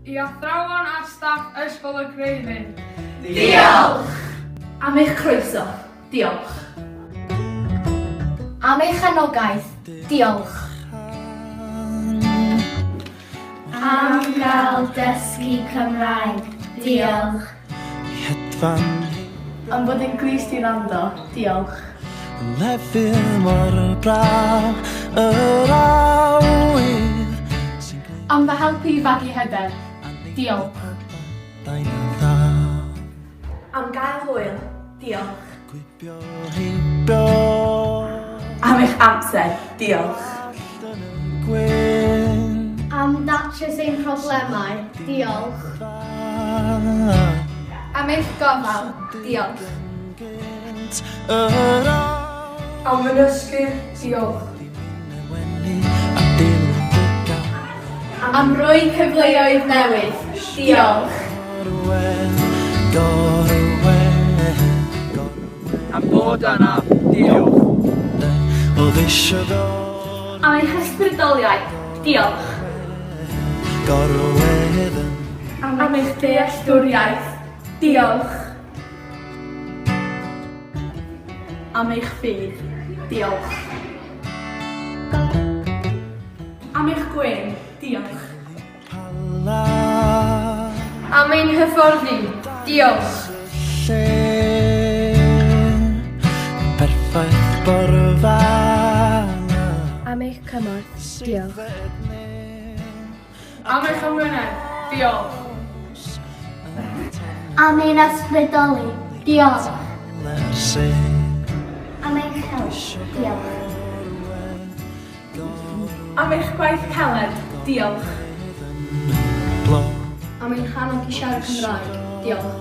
I athrawon a staff Ysgol y Creuddyn. Diolch! Am eich croeso. Diolch. Am eich anogaeth. Diolch. Am gael dysgu Cymraeg. Diolch. Hedfan. Am fod yn glust i wrando. Diolch. Lefydd mor braf yr awyr. Am fy helpu i fagu hyder. Diolch. Am gael hwyl. Diolch. Gwibio heibio. Am eich amser. Diolch. Am datrys ein problemau. Diolch. Am eich gofal. Diolch. Am fy nysgu. Diolch. Am roi cyfleoedd newydd. Diolch. Am bod yna. Diolch. Am eich ysbrydoliaeth. Diolch. Am eich dealltwriaeth. Diolch. Am eich ffydd. Diolch. Am eich gwên. Diolch. Am ein hyfforddi. Diolch. Perffaith borfa. Am eich cymorth. Diolch. Am eich amynedd. Diolch. Am ein ysbrydoli. Diolch. Am eich help. Diolch. Am eich gwaith caled. Diolch. Am ein hannog i siarad Cymraeg. Diolch.